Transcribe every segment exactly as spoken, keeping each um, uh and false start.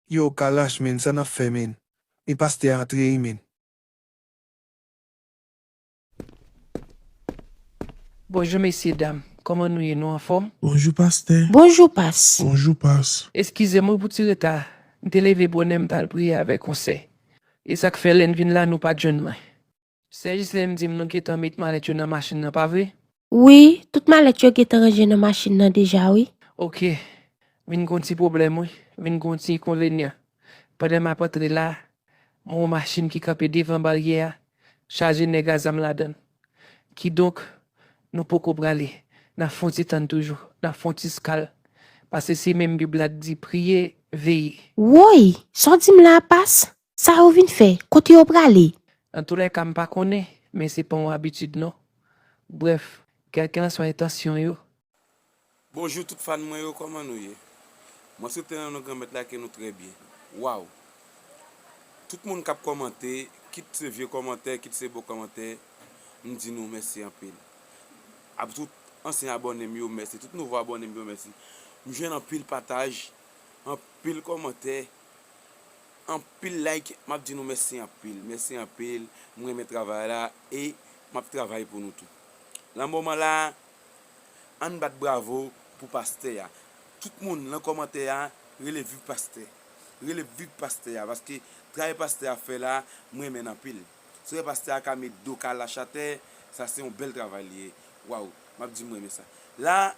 Yo, Kalash, men, sa n ap fè, men? E pastè a antre, wi, men. Bonjou, mesyedam. Kòman nou ye? Nou anfòm? Bonjou, pastè. Bonjou, pas. Bonjou, pas. Eskize m, wi, pou ti reta. M te leve bonè, m t al priye avèk yon sè. E sa k fè, lè n vin la, nou pa t jwenn mwen. Sè Jislèn di m nou gentan met malèt yo nan machin nan, pa vre? Wi, tout malèt yo gentan ranje nan machin nan deja, wi. Oke. Vin gen yon ti pwoblèm, wi. Vin gen yon ti enkonvenyan. Pandan m ap antre la, m wè yon machin ki kanpe devan baryè a, chaje nèg a zam ladan l. Kidonk, nou poko prale. N ap fè yon ti tann toujou. N ap fè yon ti skal. Paske se menm Bib la k di, priye, veye. Woy! Sa w di m la a, pas? Sa yo vin fè? Kote yo prale? Antoulèka, m pa konnen, men se pa yon abitid non. Brèf, kèlkelanswa entansyon yo. Bonjou tout fan mwen yo, kòman nou ye? Mwen swete nan non Granmèt la ke nou trè byen. Waw! Tout moun k ap kòmante, kit se vye kòmantè, kit se bon kòmantè, m di nou mèsi anpil. Ap tout ansyen abòne m yo, mèsi. Tout nouvo abòne m yo, mèsi. M jwenn anpil pataj, anpil kòmantè. Anpil like, m ap di nou mèsi anpil, mèsi anpil, m renmen travay la e m ap travay pou nou tou. Nan moman la, ann bat bravo pou pastè a. Tout moun nan kòmantè a, rele viv pastè, rele viv pastè a, paske travay pastè a ap fè la, m renmen l anpil. Si w wè pastè a ka met do Kalash atè, sa se yon bèl travay li ye. Waw, m ap di m renmen sa. La,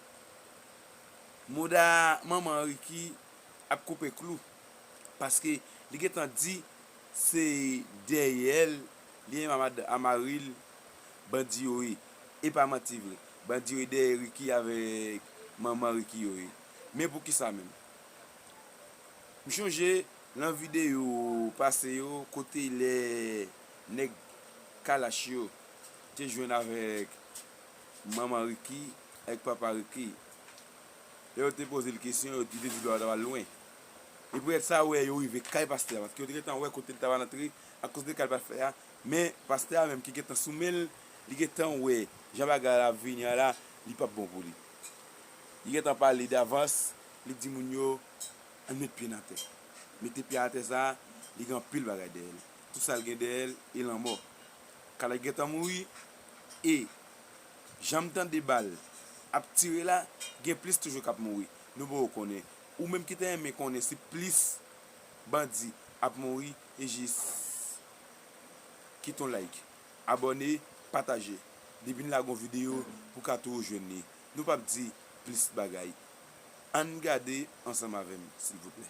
mouda manman Ricky ap koupe klou. Paske li gentan di se dèyè l li menm a mari l bandi yo ye. E pa manti vre. Bandi yo ye dèyè Ricky avèk manman Ricky yo ye. Men poukisa menm? M chonje nan videyo pase yo kote lè nèg Kalash yo te jwenn avèk manman Ricky, avèk papa Ricky. Lè yo te poze l kesyon, yo, li te di bagay yo t ap al lwen. E poutèt sa, ou wè yo rive kay pastè a, paske yo te gentan wè kote l t ap al antre, akoz de kay pastè a. Men, pastè a menm ki gentan sou men l, li gentan wè jan bagay la ap vini a la, li p ap bon pou li. Li gentan pale davans, li di moun yo, ann met pye n atè. Mete pye atè sa, li gen anpil bagay dèyè l. Tout sa l gen dèyè l, e lanmò. Kalash gentan mouri, e jan m tande bal ap tire la, gen plis toujou k ap mouri. Nou poko konnen. Ou menm ki ta renmen konnen si plis bandi ap mouri, e jis kite yon like, abòne, pataje. Depi n lage yon videyo, pou ka toujou jwenn li. Nou p ap di plis bagay. Ann gade ansanm avè m, silvouplè.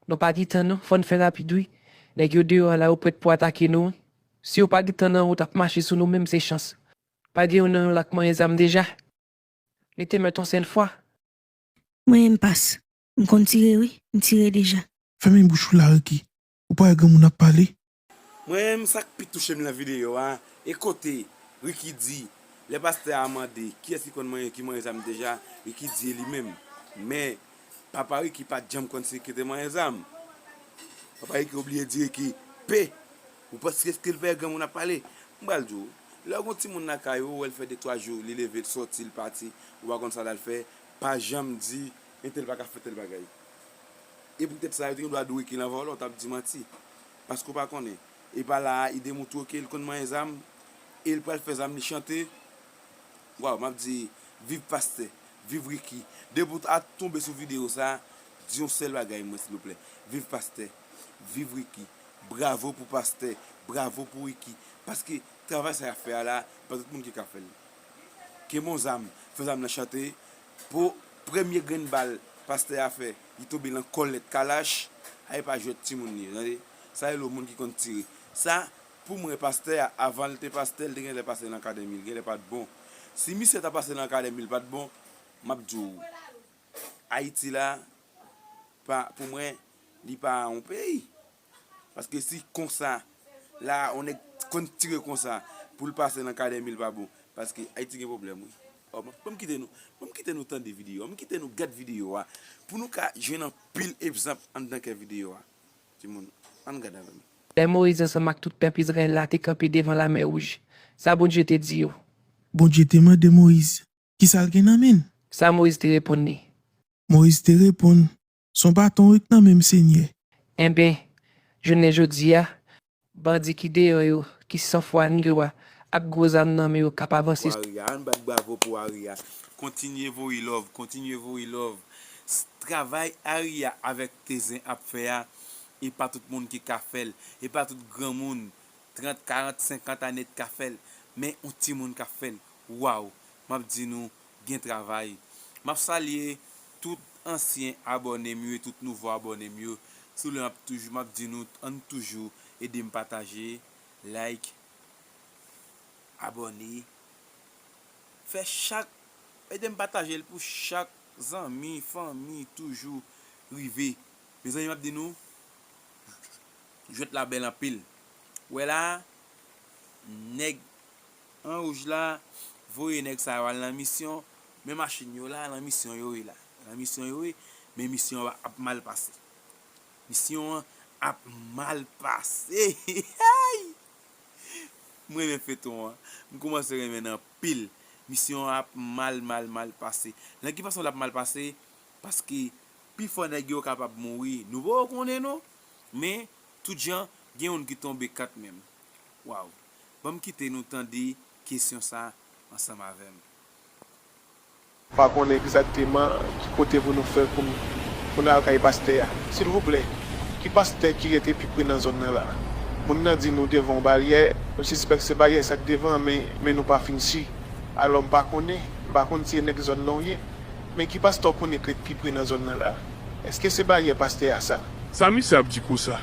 Nou pa gen tan non, fò n fè rapid wi. Nèg yo deyò a la yo prèt pou atake nou wi. Si yo pa gen tan nan wout ap mache sou nou menm se chans. Pa gen youn nan yo la k manyen zam deja? Li te mèt yon sèl fwa. Mwen menm pas. M konn tire wi, m tire deja. Fèmen bouch ou la Ricky. Ou pa wè granmoun ap pale? Mwen menm sa k pi touche m nan videyo a, e kote Ricky di, lè pastè a mande kiyès ki konn manyen, ki manyen zam deja, Ricky di e li menm. Men, papa Ricky pa t janm konn si Ricky te manyen zam. Papa Ricky obliye di Ricky, pe, ou panse ke l pè granmoun ap pale? M pral di w, lè w gen yon timoun lakay ou, ou wè l fè de twa jou, li leve, l sòti, l pati, ou pa konn sa l al fè, pa janm di, entèl pa ka fè tèl bagay. E poutèt sa, yo te gen dwa di w Ricky lan vòlò, w t ap di manti. Paske w pa konnen. E pa la a, li demoutre w ke l konn manyen zam, e l pral fè zam li chante. Waw, m ap di, viv pastè, viv Ricky. Depi w ta tonbe sou videyo sa, di yon sèl bagay mwen, silvouplè. Viv pastè, viv Ricky. Bravo pou pastè, bravo pou Ricky. Paske travay sa y ap fè a la, pa tout moun ki ka fè l. Kenbe yon zam, fè zam nan chante. Po premye grenn bal pastè a fè, li tonbe lan kòlèt Kalash, a e pa jwèt timoun li ye, tande. Sa rele yon moun ki konn tire. Sa, pou mwen, pastè a, avan l te pastè, l te genlè pase lan kadèmi, l genlè pa t bon. Si misye ta pase lan kadèmi, l pa t bon, m ap di w, Ayiti la, pa, pou mwen, li pa yon peyi. Paske si konsa, la, yon nèg konn tire konsa, pou l pase nan kadèmi l pa bon. Paske Ayiti gen pwoblèm wi. Ò, ban m kite nou, ban m kite nou tande videyo a, ban m kite nou gad videyo a, pou nou ka jwenn anpil egzanp anndan kè videyo a. Timoun, ann gad avè m. Lè Moyiz ansanm ak tout pèp Izrayèl la te kanpe devan Lamè Wouj, sa Bondye te di yo? Bondye te mande Moyiz, kisa l gen nan men l? Sa Moyiz te reponn li? Moyiz te reponn, Se yon baton wi k nan men m, Senyè. Enben, jounen jodi a, bandi ki deyò yo, ki san fwa ni lwa, ak gwo zam nan men yo k ap avanse. Pou Aria, ann bat bravo pou Aria. Kontinye voye love, kontinye voye love. S- Travay Aria avèk Tezen ap fè a, e pa tout moun ki ka fè l, e pa tout granmoun, trant, karant, senkant ane t ka fè l, men yon timoun k ap fè l. Waw, m ap di nou, gen travay. M ap salye tout ansyen abòne m yo e tout nouvo abòne m yo. Sou le m ap toujou, m ap di nou, ann toujou ede m pataje, like, abòne. Fè chak, ede m pataje l pou chak zanmi, fanmi toujou rive. Mezanmi, m ap di nou, jwèt la bèl anpil. Wè la, nèg an wouj la voye nèg sa yo al nan misyon, men machin yo la, nan misyon yo ye la. Nan misyon yo ye, men misyon an ap mal pase. Misyon an ap mal pase. M renmen feyton an. M kòmanse renmen l anpil. Misyon an ap mal, mal, mal pase. Nan ki fason l ap mal pase? Paske pifò nèg yo kapab mouri. Nou poko konnen non. Men, tout jan, gen youn ki tonbe kanmenm. Waw. Ban m kite nou tande kesyon sa ansanm avè m. Pa konnen egzakteman ki kote pou nou fè pou n pou n al kay pastè a. Silvouplè, ki pastè ki rete pi pre nan zòn nan la? Moun nan di nou devan yon baryè, nou sispèk se baryè sa k devan an, men, men nou pa fin si. Alò m pa konnen, m pa konn si e nèg zòn nan w ye. Men ki pastè w konnen k ret pi pre nan zòn nan la? Èske se baryè pastè a sa? Sa misye ap di konsa?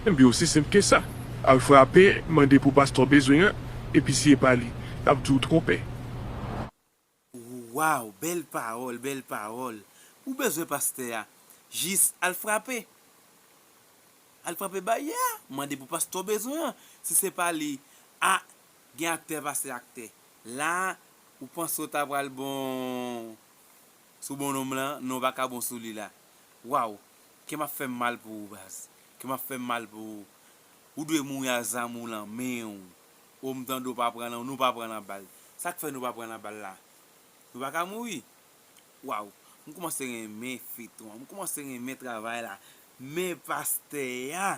Enben osi senp ke sa. Al frape, mande pou pastè w bezwen an, epi si e pa li, l ap di w twonpe. Waw, bèl pawòl, bèl pawòl. Ou bezwen pastè a, jis al frape. Al frape baryè a, mande pou pastè w bezwen an. Si se pa li, a, gen aktè pase aktè. La, ou panse w ta pral bon sou bonnonm lan, non, w pa ka bon sou li la. Waw, kè m ap fè m mal pou ou, baz. Kè m ap fè m mal pou ou. Ou dwe mouri ak zam ou lan men w. O m tande w pa pran nan, nou pa pran nan bal. Sa k fè nou pa pran nan bal la? Nou pa ka mouri? Waw, m kòmanse renmen feyton an, m kòmanse renmen travay la. Men pastè a!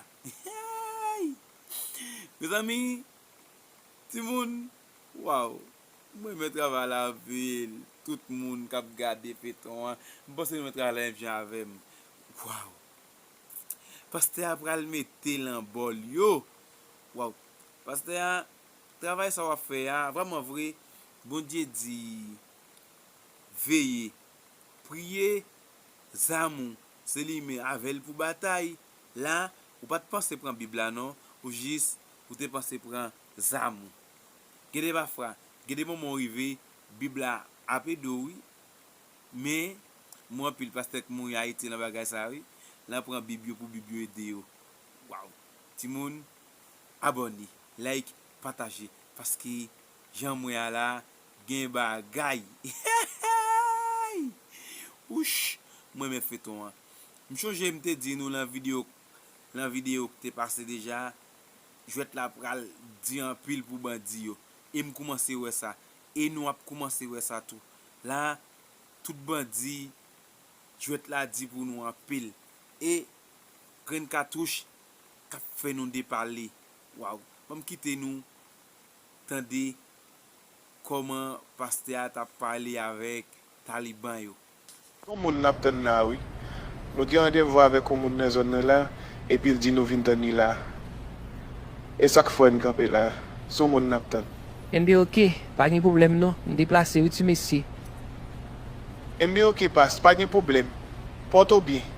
Mezanmi, timoun, waw, m renmen travay la anpil. Tout moun k ap gade feyton an, m panse nou renmen travay la menm jan avè m. Waw! Pastè a pral mete l an bòl yo. Waw. Pastè a, travay sa w ap fè a, vrèman vre, Bondye di, veye, priye, zam ou, se li menm avè l pou batay. La, ou pa t panse pran Bib la non, ou jis, ou te panse pran zam ou. Gen de pafwa, gen de moman w rive, Bib la ap ede w wi. Men, m wè anpil pastè k mouri Ayiti nan bagay sa wi. L an pran Bib yo pou Bib yo ede yo. Waw. Timoun, abòne, like, pataje. Paske, jan m wè a la, gen bagay. Wouch, m renmen feyton an. M chonje m te di nou lan videyo, lan videyo k te pase deja, jwèt la pral di anpil pou bandi yo. E m koumanse wè sa. E nou ap koumanse wè sa tou. La, tout bandi, jwèt la di pou nou anpil. E grenn katouch k ap fè nou depale. Waw, ban m kite nou tande kòman pastè a t ap pale avèk taliban yo. Yon moun n ap tann la wi. Nou gen randevou avèk yon moun nan zòn nan la, epi l di nou vin tann li la. E sa k fè n kanpe la. Se yon moun n ap tann. Enben oke, pa gen pwoblèm non. M deplase wi ti mesye. Enben oke pas, pa gen pwoblèm. Pòte w byen.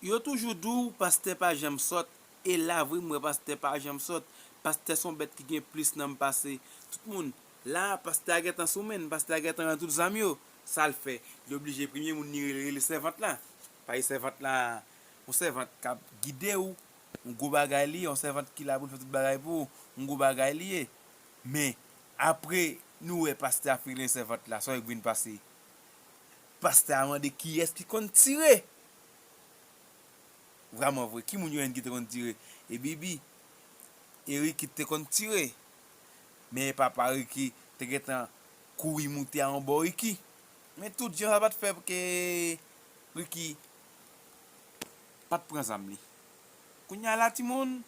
Yo toujou di w pastè pa janm sòt, e la vre m wè pastè pa janm sòt. Pastè se yon bèt ki gen plis nanm pase tout moun. La, pastè a gentan sou men n, pastè a gentan rann tout zam yo. Sa l fè? Li oblije premye moun li rele, rele sèvant la. Paske sèvant la, yon sèvant k ap gide w, yon gwo bagay li ye, yon sèvant ki la pou l fè tout bagay pou ou, yon gwo bagay li ye. Men, apre nou wè pastè a fin rele sèvant la, sa w vin pase? Pastè a mande kiyès ki konn tire. Vrèman vre, ki moun yo jwenn ki te konn tire? E Bibi. E Riki te konn tire. Men papa Riki te gentan kouri moute a yon bò Riki. Men tout jan sa pa t fè ke Ricky pa t pran zam li. Kounye a la, timoun,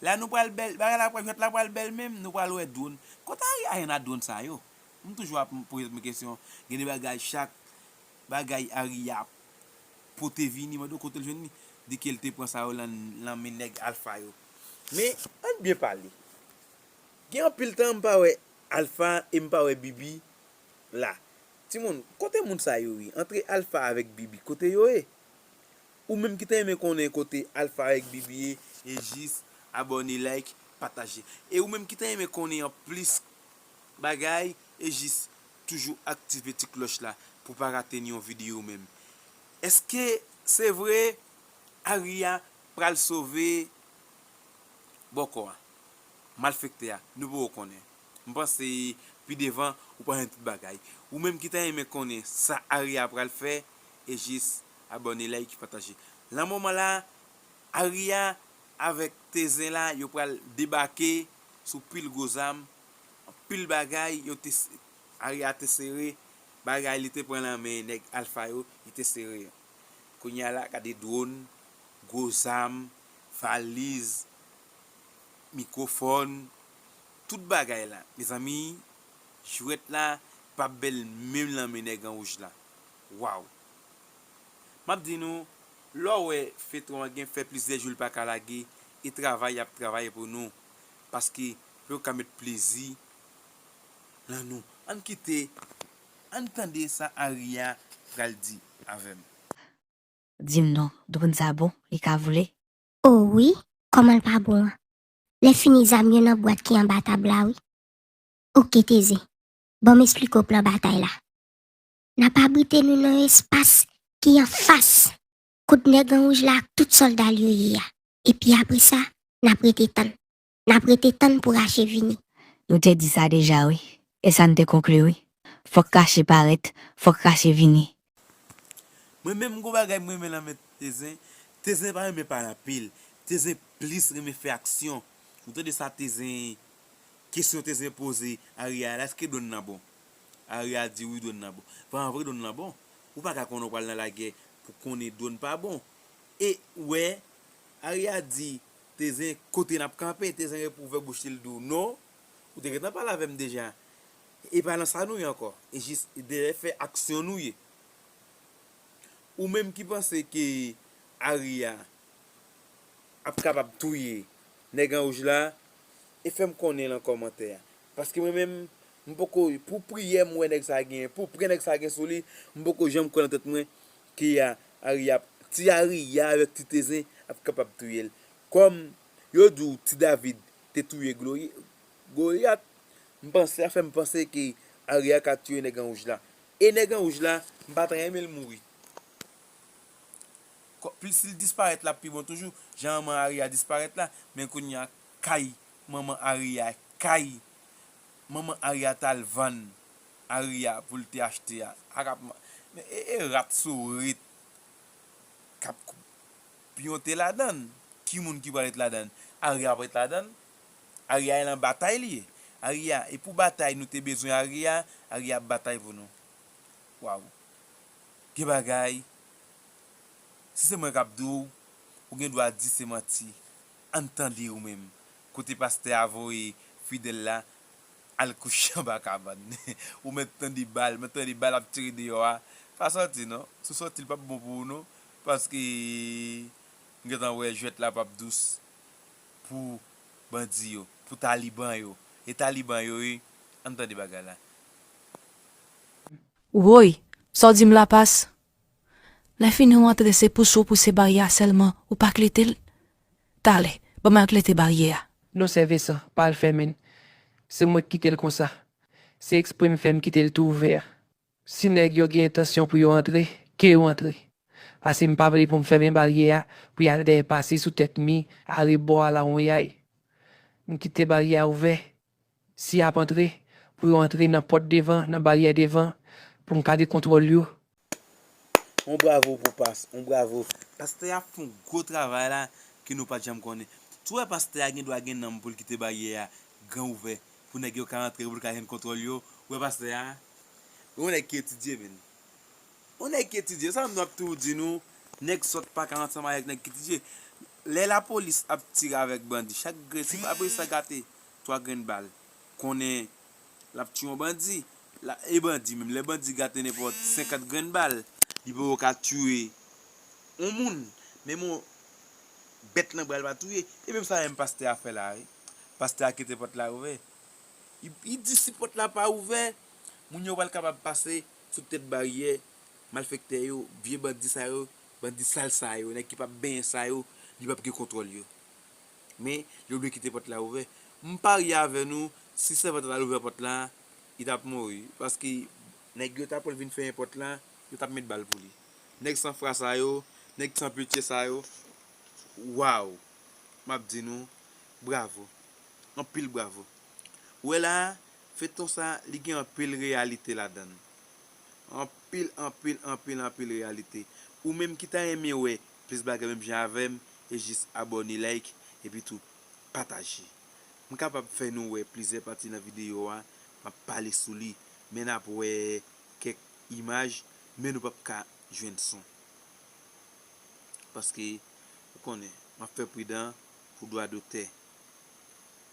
la nou pral bèl, bagay la pral, jwèt la pral bèl menm, nou pral wè dwòn. Kote Aria jwenn a dwòn sa yo? M toujou ap poze tèt mwen kesyon. Gen de bagay, chak bagay Aria pote vini, mande w kote l jwenn li. Di ke l te pran sa yo lan, lan men nèg Alfa yo. Men, ann byen pale. Gen anpil tan m pa wè Alfa e m pa wè Bibi la. Timoun, kote moun sa yo ye? Antre Alfa avèk Bibi, kote yo ye? Ou menm ki ta renmen konnen kote Alfa avèk Bibi ye, e jis abòne, like, pataje. E ou menm ki ta renmen konnen an plis bagay, e jis toujou aktive ti klòch la pou pa rate ni yon videyo menm. Èske se vre Aria pral sove bòkò a, malfektè a? Nou poko konnen. M panse pi devan, ou pral jwenn tout bagay. Ou menm ki ta renmen konnen sa Aria pral fè, e jis abòne, like, pataje. Lan moman la, Aria avèk Tezen la, yo pral debake sou pil gwo zam, anpil bagay, yo te, Aria te sere, bagay li te pran lan men nèg Alfa yo, li te sere. Kounye a la, gade dwòn, gwo zam, valiz, mikwofòn, tout bagay la. Mezanmi, jwèt la p ap bèl menm lan men nèg an wouj la. Waw! M ap di nou, lè w wè fetwon an gen fè plizyè jou l pa ka lage, e travay y ap travay pou nou, paske pou yo ka met plezi lan nou. Ann kite, ann tande sa Aria pral di avè m. Di m non, dwòn sa bon, li ka vole? O wi, kòman l pa bon an? Lè fini zam yo nan bwat ki anba tab la wi. Oke Tezen, ban m esplike w plan batay la. N ap abrite nou nan yon espas ki anfas kot nèg an wouj la ak tout sòlda l yo ye a. Epi apre sa, n ap rete tann. N ap rete tann pou Rache vini. Nou te di sa deja wi. E sa n te konkli wi. Fòk Rache parèt, fòk Rache vini. Mwen menm gon bagay m renmen nan men Tezen. Tezen pa renmen pale anpil. Tezen plis renmen fè aksyon. Ou tande sa Tezen, kesyon Tezen poze Aria la, èske dwòn nan bon? Aria di wi, dwòn nan bon. Vrèman vre, dwòn nan bon. Ou pa ka konnen w pral nan lagè pou konnen dwòn pa bon. E ou wè, Aria di Tezen kote n ap kanpe, Tezen repouvè bouch li, l di w non. Ou te gentan pale avè m deja. E pa nan sa nou ye ankò. E jis dèyè fè aksyon nou ye. Ou menm ki panse ke Aria ap kapab touye nèg an wouj la, e fè m konnen lan kòmantè a. Paske mwen menm, m poko, pou priyè m wè nèg sa genyen, pou prè nèg sa gen sou li, m poko janm kwè nan tèt mwen ke a, Aria, ti Aria avèk ti Tezen ap kapab touye l. Kòm yo di w ti David te touye Glori-, Golyat, m panse, sa fè m panse ke Aria ka touye nèg an wouj la. E nèg an wouj la, m pa ta renmen l mouri. Kò-, plis li disparèt la pi bon toujou. Jan manman Aria disparèt la, men kounye a kay manman Aria, kay manman Aria t al vann Aria pou l te achte a. Ak ap, men e, e rat sourit k ap piyonte ladann. Ki moun ki pral ret ladann? Aria ap ret ladann. Aria e lan batay li ye. Aria, e pou batay nou te bezwen Aria, Aria ap batay pou nou. Waw. Gen bagay, si se mwen k ap di w, ou gen dwa di se manti. Ann tande ou menm. Kote pastè a voye fidèl la al kouche anba kabann. Ou mèt tande bal, mèt tande bal ap tire deyò a. Pa sòti non. Si w sòti, l p ap bon pou ou non. Paske m gentan wè jwèt la p ap dous pou bandi yo, pou taliban yo. E taliban yo wi. Ann tande bagay la. Woy, sa w di m la pas? Lè fini w antre se pouse w pouse baryè a sèlman, ou pa klete l? Talè, ban m al klete baryè a. Non sè Vensan, pa al fèmen l. Se mwen k kite l konsa. Se ekspre m fè m kite l tou ouvè a. Si nèg yo gen entansyon pou yo antre, ke yo antre. Paske m pa vle pou m fèmen baryè a, pou y al dèyè pase sou tèt mi, arebò a lawonyay. M kite baryè a ouvè. Si y ap antre, pou yo antre nan pòt devan, nan baryè devan, pou m ka gen kontwòl yo. On bravo pou pas, on bravo. Pastè a fè yon gwo travay la ke nou pa t janm konnen. Si w wè pastè a gen dwa gen nanm pou l kite baryè a gran ouvè, pou nèg yo ka antre, pou l ka jwenn kontwòl yo. Ou wè pastè a? Yon nèg ki etidye, menn. On nèg ki etidye, sa m ap toujou di nou, nèg sòt pa ka ansanm avèk nèg ki etidye. Lè lapolis ap tire avèk bandi, chak grenn, si pa polis la gate twa grenn bal, konnen l ap tiye yon bandi. La, e bandi menm, lè bandi gate nenpòt senkant grenn bal, li poko ka tiye yon moun. Men yon bèt nan bra l pa touye. E menm sa menm pastè a fè la, wi. Pastè a kite pòt la ouvè. Li, li di si pòt la pa ouvè, moun yo pral kapab pase sou tèt baryè malfektè yo, vye bandi sa yo, bandi sal sa yo, nèg ki p ap benyen sa yo, li p ap gen kontwòl yo. Men, yo dwe kite pòt la ouvè. M parye avè nou, si sèvant la ouvè pòt la, li t ap mouri. Paske nèg yo ta pral vin fèmen pòt la, yo t ap met bal pou li. Nèg san fwa sa yo, nèg san pitye sa yo, waw! M ap di nou, bravo. Anpil bravo. Ou wè la, feyton sa, li gen anpil reyalite ladan l. Anpil, anpil, anpil, anpil reyalite. Ou menm ki ta renmen wè plis bagay menm jan avè m, e jis abòne, like, epi tou pataje. M kapab fè nou wè plizyè pati nan videyo a, m ap pale sou li, men n ap wè kèk imaj, men nou p ap ka jwenn son. Paske, ou konnen, m ap fè pridan pou dwa dotè.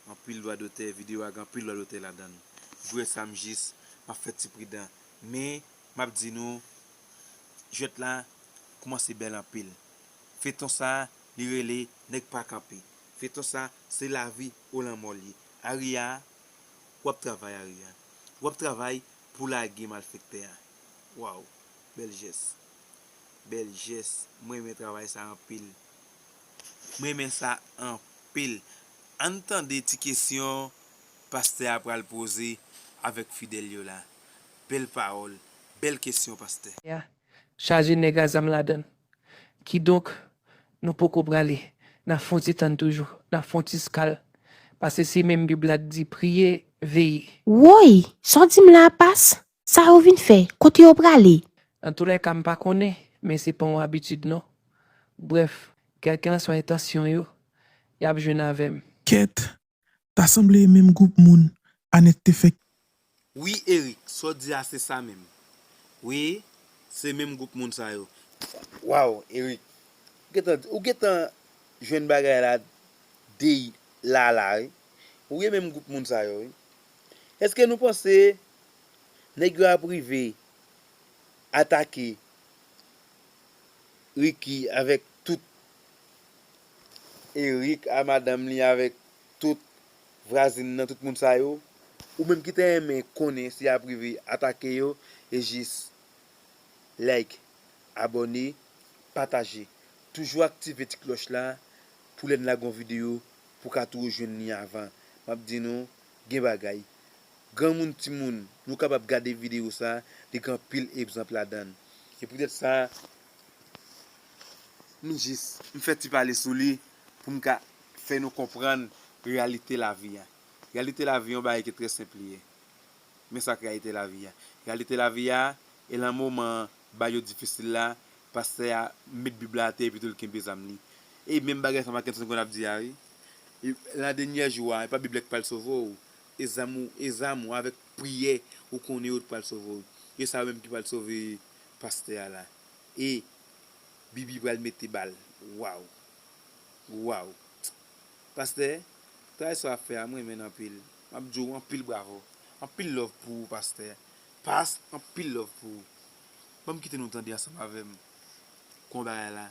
Anpil dwa dotè, videyo a gen anpil dwa dotè ladan l. Jwèt sa m jis, m ap fè ti pridan. Men, m ap di nou, jwèt la kòmanse bèl anpil. Feyton sa, li rele Nèg pa kanpe. Feyton sa, se lavi ou lanmò l ye. Aria, w ap travay, Aria. W ap travay pou lage malfektè a. Waw, bèl jès. Bèl jès. Mwen renmen travay sa anpil. Mwen renmen sa anpil. Ann tande ti kesyon pastè a pral poze avèk fidèl yo la. Bèl pawòl, bèl kesyon, pastè. Ya, chaje nèg a zam ladan l. Kidonk, nou poko prale. N ap fè yon ti tann toujou. N ap fè yon ti skal. Paske se menm Bib la di, priye, veye. Woy! Sa w di m la a, pas? Sa yo vin fè? Kote yo prale? Antoulèka, m pa konnen, men se pa yon abitid non. Brèf, kèlkenswa entansyon yo, y ap jwenn avè m. Kèt, ta sanble e menm gwoup moun Anèt te fè. Wi, Eric, sa w di a se sa menm. Wi, se menm gwoup moun sa yo. Waw, Eric, ou gentan, ou gentan jwenn bagay la dey la la, wi. Wi, e menm gwoup moun sa yo, wi. Èske nou panse nèg yo ap rive atake Ricky avèk tout Eric a madanm li, avèk tout vwazin nan, tout moun sa yo? Ou menm ki ta renmen konnen si y ap rive atake yo, e jis like, abòne, pataje. Toujou aktive ti klòch la pou lè n lage yon videyo pou w ka toujou jwenn li avan. M ap di nou, gen bagay. Granmoun, timoun, nou kapab gade videyo sa, li gen anpil egzanp ladan l. E poutèt sa, m jis, m fè ti pale sou li pou m ka fè nou konprann reyalite lavi a. Reyalite lavi a, yon bagay ki trè senp li ye. Men sa k reyalite lavi a. Reyalite lavi a, e nan moman bagay yo difisil la, pastè a met Bib la atè epi tou l kenbe zam li. E menm bagay sa Mackenson konn ap di a, wi. E nan dènye jou a, e pa Bib la k pral sove w. E zam ou, e zam ou avèk priyè ou konnen yo t pral sove w. E sa yo menm ki pral sove pastè a la. E Bibi pral mete bal. Waw. Waw. Pastè, travay sa w ap fè a, m renmen l anpil. M ap di w anpil bravo. Anpil love pou ou, pastè. Pas, anpil love pou ou. Ban m kite nou tande ansanm avè m. Kòman bagay la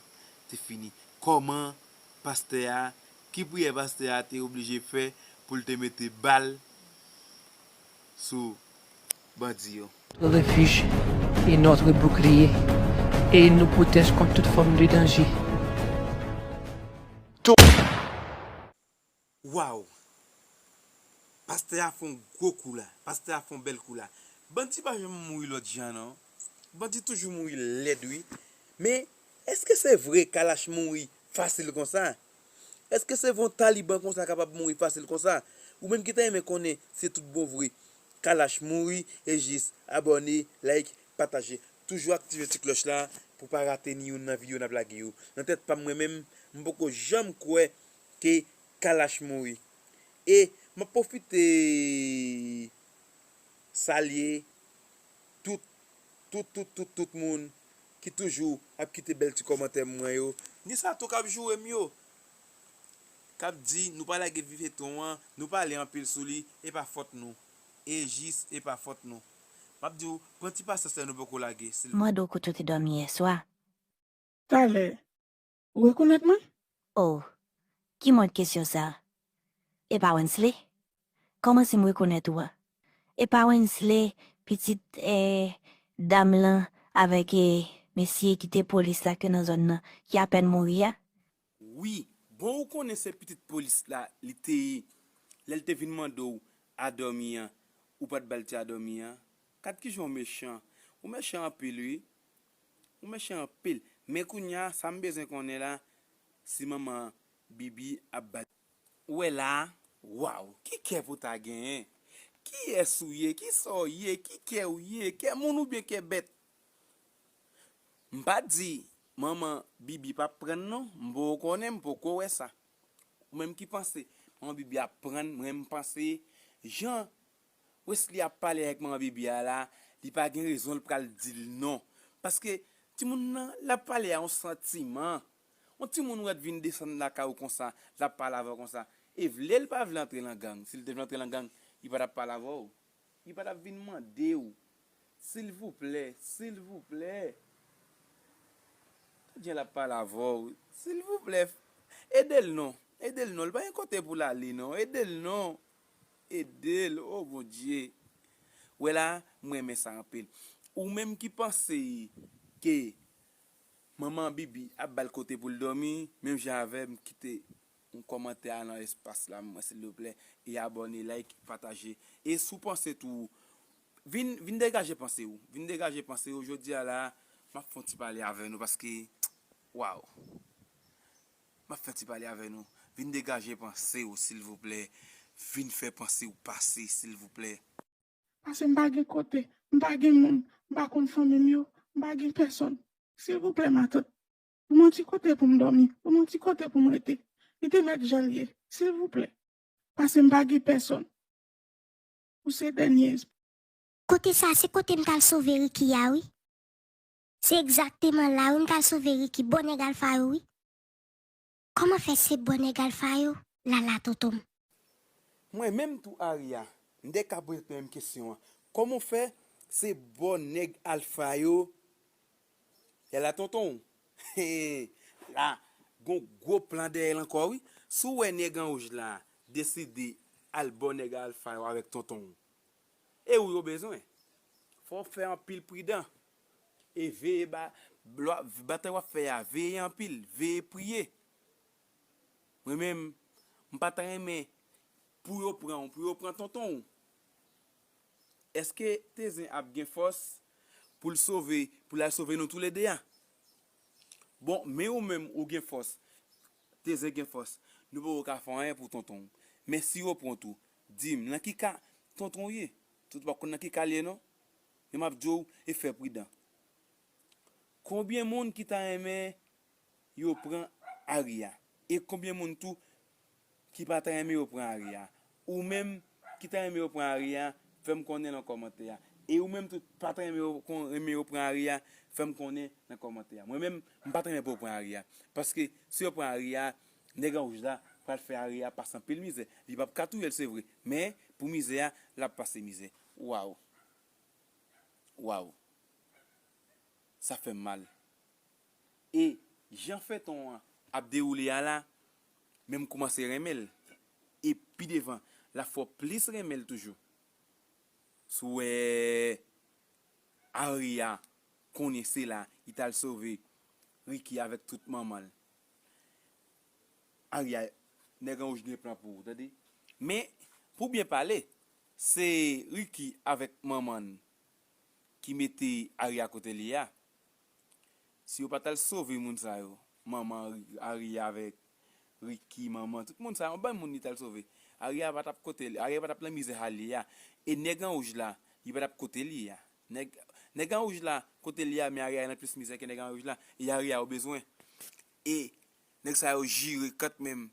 te fini. Kòman pastè a, ki priyè pastè a te oblije fè pou l te mete bal sou bandi yo. Notre refuge et notre bouclier, et il nous protège contre toute forme de danger. Waw! Pastè a fè yon gwo kou la. Pastè a fè yon bèl kou la. Bandi pa janm mouri lòt jan non. Bandi toujou mouri lèd wi. Men, èske se vre Kalash mouri fasil konsa? Èske se vre yon taliban konsa kapab mouri fasil konsa? Ou menm ki ta renmen konnen se tout bon vre Kalash mouri, e jis abòne, like, pataje. Toujou aktive ti klòch la pou pa rate ni youn nan videyo n ap lage yo. Nan tèt pa m mwen menm, m poko janm kwè ke Kalash mouri. E m ap pwofite salye tout, tout, tout, tout, tout moun ki toujou ap kite bèl ti kòmantè mwen yo, ni sa tou k ap joure m yo, k ap di nou pa lage feyton an, nou pale anpil sou li, e pa fòt nou. E jis, e pa fòt nou. M ap di w, pran ti pasyans lè nou poko lage, silvouplè. Mande w kote w te dòmi yè swa. Talè, ou rekonèt mwen? Oh, ki mòd kesyon sa? E pa Wensley? Kòman si m rekonèt ou a? E pa Wensley, pitit eh, dam lan avèk eh, mesye ki te polis la ke nan zòn nan, ki apèn mouri a? Wi, bon ou konnen se pitit polis la li te ye lè l te vin mande w a dòmi an, ou pa t ba l ti a dòmi an. Gad kijan w mechan. Ou mechan anpil wi. Ou mechan anpil. Men kounye a, sa m bezwen konnen la, si manman Bibi ap ba l. Ou wè la a, waw, ki kè pou ta genyen? Kiyès ou ye? Kisa w ye? Ki kè ou ye? Kè moun oubyen kè bèt? M pa di manman Bibi p ap pran non, m poko konnen, m poko wè sa. Ou menm ki panse manman Bibi ap pran, mwen m panse jan Wesley ap pale avèk manman Bibi a la, li pa gen rezon l pral di l non. Paske timoun nan l ap pale a yon santiman. Yon timoun ou wè t vin desann lakay ou konsa, l ap pale avè w konsa. E vle l pa vle antre nan gang, si l te vle antre nan gang, li pa t ap pale avè w. Li pa t ap vin mande w. Silvouplè, silvouplè. Jan l ap pale avè w. Silvouplè, ede l non. Ede l non. Li pa gen kote pou l ale non. Ede l non. Ede l, o Bondye. Wè la, m renmen sa anpil. Ou menm ki panse ke manman Bibi ap ba l kote pou l dòmi, menm jan avè m, kite yon kòmantè a nan espas la, mwen, silvouplè, e abòne, like, pataje. E si w panse tou, vin, vin degaje panse w. Vin degaje panse w. Jodi a la, m ap fè yon ti pale avè nou paske, waw. M ap fè ti pale avè nou. Vin degaje panse w, silvouplè. Vin fè panse w pase, silvouplè. Paske m pa gen kote, m pa gen moun, m pa konn fanmi m yo, m pa gen pèsòn. Silvouplè, matant, ban m yon ti kote pou m dòmi, ban m yon ti kote pou m rete. Li te mèt jan l ye, silvouplè. Paske m pa gen pèsòn. Ou se dènye espwa. Kote sa, se kote m t al sove Ricky a, wi. Se egzakteman la, wi, m t al sove Ricky, bò nèg Alfa yo, wi. Kòman fè se bò nèg Alfa yo, Lala tonton m? Mwen menm tou Aria, m te ka poze tèt mwen menm kesyon an. Kòman w fè se bò nèg Alfa yo, Lala tonton w? La, gon gwo plan dèyè l ankò, wi. Si w wè nèg an wouj la deside al bò nèg Alfa yo avèk tonton w, e ou yo bezwen. Fò w fè anpil pridan. E veye ba, lwa, batay w ap fè a, veye anpil, veye priye. Mwen menm, m pa ta renmen pou yo pran w, pou yo pran tonton w. Èske Tezen ap gen fòs pou l sove, pou l al sove nou toulede a? Bon, men ou menm ou gen fòs, Tezen gen fòs, nou poko ka fè anyen pou tonton w. Men si yo pran w tou, di m, nan ki ka tonton w ye? Tonton w pa konn nan ki ka l ye non. Men m ap di w, e fè pridan. Konbyen moun ki ta renmen yo pran Aria? E konbyen moun tou ki pa ta renmen yo pran Aria? Ou menm ki ta renmen yo pran Aria, fè m konnen nan kòmantè a. E ou menm tou pa ta renmen yo, kon, renmen yo pran Aria, fè m konnen nan kòmantè a. Mwen menm, m pa ta renmen pou yo pran Aria. Paske si yo pran Aria, nèg an wouj la pral fè Aria pase anpil mizè. Li p ap ka touye l, se vre. Men, pou mizè a, l ap pase mizè. Waw. Waw. Sa fè m mal. E jan feyton an ap dewoule a la, men m kòmanse renmen l. E pi devan, l ap fè w plis renmen l toujou. Si w wè Aria konnen se la, li t al sove Ricky avèk tout manman l. Aria, nèg an wouj gen plan pou ou, tande. Men, pou byen pale, se Ricky avèk manman l ki mete Aria kote l ye a. Si yo pa t al sove moun sa yo, manman Aria avèk Ricky, manman, tout moun sa yo, yon bann moun li t al sove. Aria pa t ap kote l, Aria pa t ap nan mizè sa l ye a. E nèg an wouj la, li pa t ap kote l ye a. Nèg, nèg an wouj la, kote l ye a, men Aria nan plis mizè ke nèg an wouj la. E Aria yo bezwen. E nèg sa yo jire kantmenm.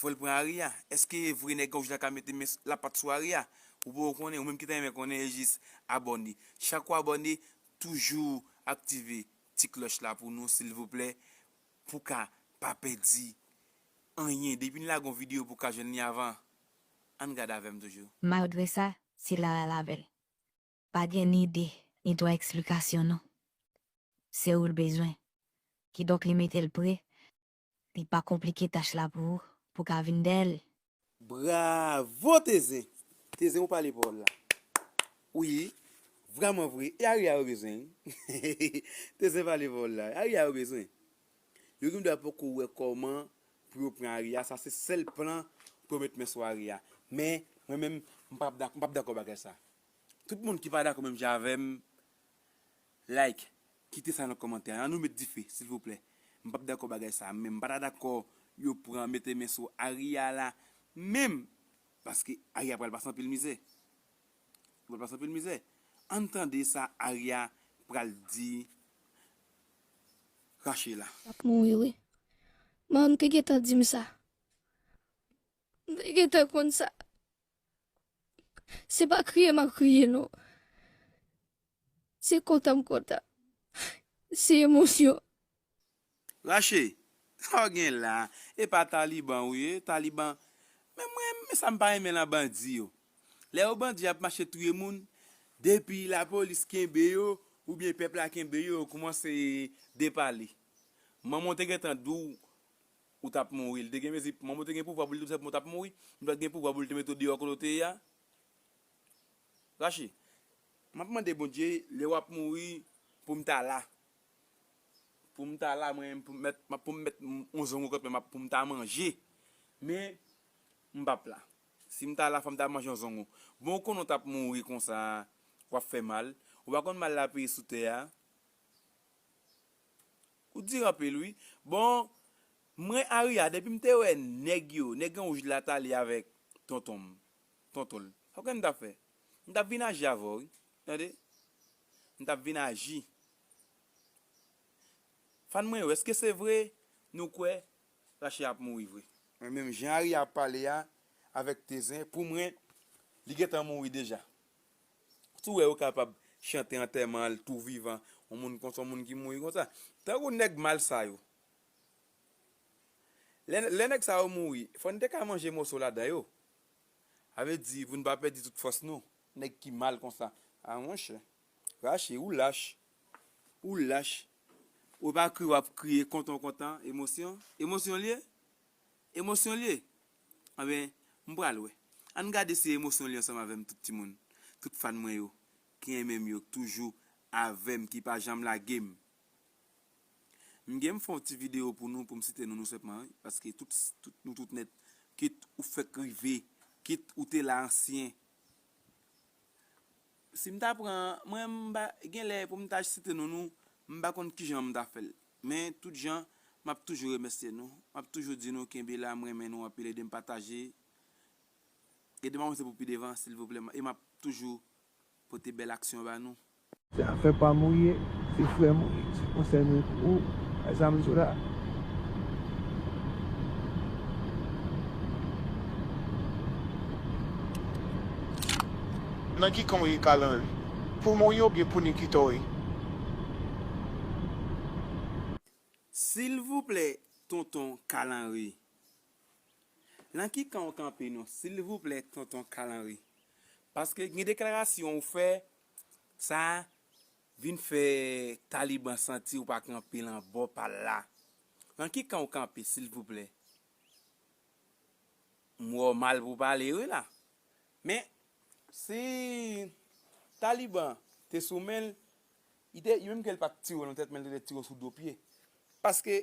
Fò l pran Aria. Èske vre nèg an wouj la ka mete men, lapat sou Aria? Ou poko konnen, ou menm ki ta renmen konnen, e jis abòne. Chak ou abòne, toujou aktive ti klòch la pou nou, silvouplè, pou ka pa pèdi anyen. Depi n lage yon videyo, pou ka jwenn li avan. Ann gade avè m toujou. Malgre sa, se la la bèl. Pa gen ni de, ni twa eksplikasyon non. Se ou l bezwen. Kidonk li mete l pre, li pa konplike tach la pou ou, pou ka vin dèyè l. Bravo Tezen! Tezen ou pale pawòl la. Wi, vrèman vre, e Aria yo bezwen wi. Tezen pale pawòl la, Aria yo bezwen. Yo gen dwa poko wè kòman pou yo pran Aria, sa se sèl plan pou yo met men sou Aria. Men, mwen menm, m p ap dak- m p ap dakò bagay sa. Tout moun ki pa dakò menm jan avè m, like, kite sa nan kòmantè a. Ann nou met dife, silvouplè. M p ap dakò bagay sa a, men m pa ta dakò yo pran mete men sou Aria la menm, paske Aria pral pase anpil mizè. Li pral pase anpil mizè. Ann tande sa Aria pral di Rache la. L ap mouri wi. Manman m te gentan di m sa. M te gentan konn sa. Se pa kriye m ap kriye non. Se kontan m kontan. Se emosyon. Rache, sa w gen la? E pa Taliban ou ye, Taliban. Men mwen, men sa m pa renmen nan bandi yo. Lè yo bandi ap mache touye moun, depi lapolis kenbe yo, oubyen pèp la kenbe yo, yo koumanse depale. Manman w te gentan di w ou t ap mouri. Li te gen mezi, manman w te gen pouvwa pou l di w sèlman w t ap mouri. Li pa t gen pouvwa pou l te mete w deyò kote w te ye a. Rache, m ap mande Bondye lè w ap mouri pou m ta la. Pou m ta la, mwen, pou m mèt, pou m mèt yon zongo kòt mwen, pou m ta manje. Men, m p ap la. Si m ta la, fò m ta manje yon zongo. Bon, ou konnen w t ap mouri konsa, w ap fè mal. Ou pa konn mal l ap fè sou tè a. Ou di anpil wi. Bon, mwen Aria, depi m te wè nèg yo, nèg an wouj la t ale avèk tonton m, tonton l. Sa w kwè m t ap fè? M t ap vin aji avè w wi. Tande? M t ap vin aji. Fan mwen yo, èske se vre nou kwè Rache ap mouri vre? Mwen menm jan Aria ap pale a avèk Tezen, pou mwen, li gentan mouri deja. Si w wè yo kapab chante antèman l tou vivan, yon moun konsa, yon moun ki mouri konsa. Tankou nèg mal sa yo. Lè, lè nèg sa yo mouri, fò n te ka manje moso ladan yo. Sa vle di, pou n pa pèdi tout fòs nou. Nèg ki mal konsa. A monchè. Rache, ou lach. Ou lach. Ou pa kriye, w ap kriye, kontan w kontan, emosyon. Emosyon l ye? Emosyon l ye? Anben, m pral wè. Ann gade si emosyon l ye ansanm avè m, tout timoun. Tout fan mwen yo, ki renmen m yo, k toujou avè m, ki pa janm lage m. M gen m fè yon ti videyo pou nou, pou m site nou, nou sèlman, wi, paske tout, tout, nou tout nèt, kit ou fèk rive, kit ou te la ansyen. Si m ta pran, mwen, m pa, gen lè pou m ta site nou, nou, m pa konn kijan m ta fè l. Men, tout jan, m ap toujou remèsye nou. M ap toujou di nou kenbe la, m renmen nou anpil, ede m pataje. Ede m avanse pou pi devan, silvouplè. E m ap toujou pote bèl aksyon ba nou. Se afè pa m ou ye, se frè m ou ye, se konsèy mwen pou ou, sa m di w la. Nan ki kan w ye Kalanri? Pou mwen w ye oubyen pou Nikita w ye? Silvouplè, tonton Kalanri. Nan ki kan w kanpe non, silvouplè, tonton Kalanri? Paske gen deklarasyon ou fè, sa vin fè Taliban santi ou pa kanpe nan bò pa l la. Nan ki kan w kanpe, silvouplè? M wè w mal pou pale wi la. Men, si Taliban te sou men l, li te, li menm ke l pa t tire w nan tèt, men l te tire w sou do pye. Paske,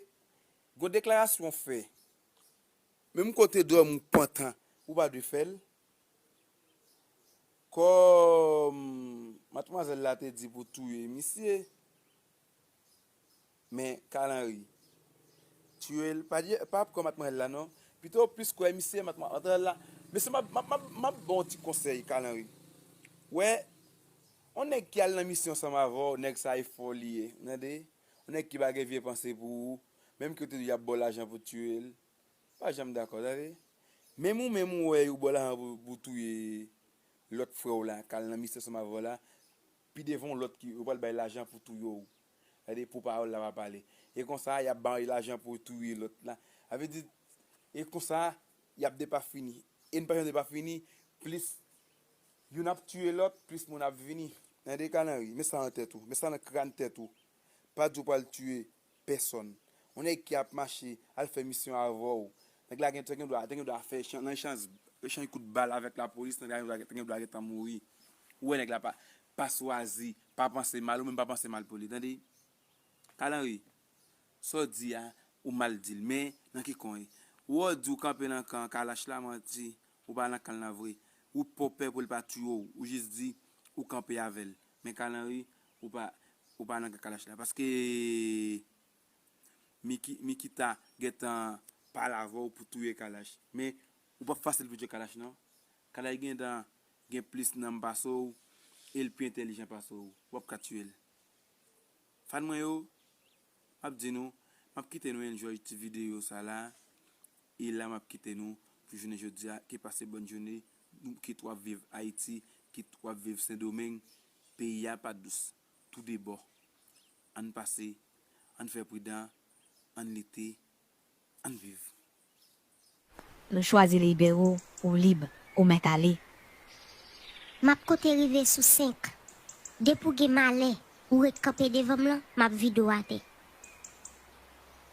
gon deklarasyon w fè, menm kote dòmi w pantan, ou pa dwe fè l. Kòm matmwazèl la te di pou touye misye, men Kalanri tiye l, pa di, pa ap kwè matmwazèl la non. Pito w plis kwè misye, matmwazèl la. Mesye, m ap, m ap, m ap, m ap ba w yon ti konsèy, Kalanri. Wè, yon nèg ki al nan misyon ansanm avè w, nèg sa e fò li ye, w tande? Yon nèg ki pa gen vye panse pou ou, menm ke w te di y ap ba w lajan pou tiye l, pa janm dakò, tande? Menm ou menm ou wè yo ba w lajan pou, pou touye lòt frè w la, k al nan misyon ansanm avè w la, pi devan yon lòt ki, yo pral bay lajan pou touye w. Tande, pou pawòl la pa pale. E konsa, y ap ba yo lajan pou touye lòt la. Sa vle di, e konsa, y ap depafini. E n pa janm depafini, plis youn ap tiye lòt, plis moun ap vini. Tande, Kalanri, met sa nan tèt ou, met sa nan kràn tèt ou. Pa di w pral tiye pèsòn. Yon nèg ki ap mache, al fè misyon avè w. Nèg la gen, te gen dwa, te gen dwa fè echanj, nan echanj, echanj kout bal avèk lapolis, nèg la gen dwa, te gen dwa gentan mouri. Ou wè nèg la pa, pa swazi, pa panse mal, ou menm pa panse mal pou li. Tande? Kalanri, sa w di a, ou mal di l, men nan ki kwen? Ou di w kanpe nan kan Kalash la, manti, ou pa nan kan l nan vre. Ou pè w pè pou l pa tiye w, ou jis di ou kanpe avè l. Men Kalanri, ou pa, ou pa nan kan Kalash la. Paske Miki, Miki ta gentan pale avè w pou touye Kalash. Men ou p ap fasil pou tiye Kalash, non. Kalash gentan gen plis nanm pase w, e l pi entèlijan pase w. W ap ka tiye l. Fan mwen yo, m ap di nou, m ap kite nou enjoy ti videyo sa la. E la m ap kite nou pou jounen jodi a. Ke pase bòn jounen, nou kit w ap viv Ayiti, kit w ap viv Sendomeng, peyi a pa dous. Toudebò. Ann pase, ann fè pridan, ann lite, ann viv. Nou chwazi libere w, ou lib, ou mèt ale. M ap konte rive sou senk. Depi w gen malè, ou ret kanpe devan m lan, m ap vide w atè.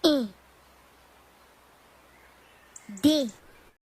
En. De.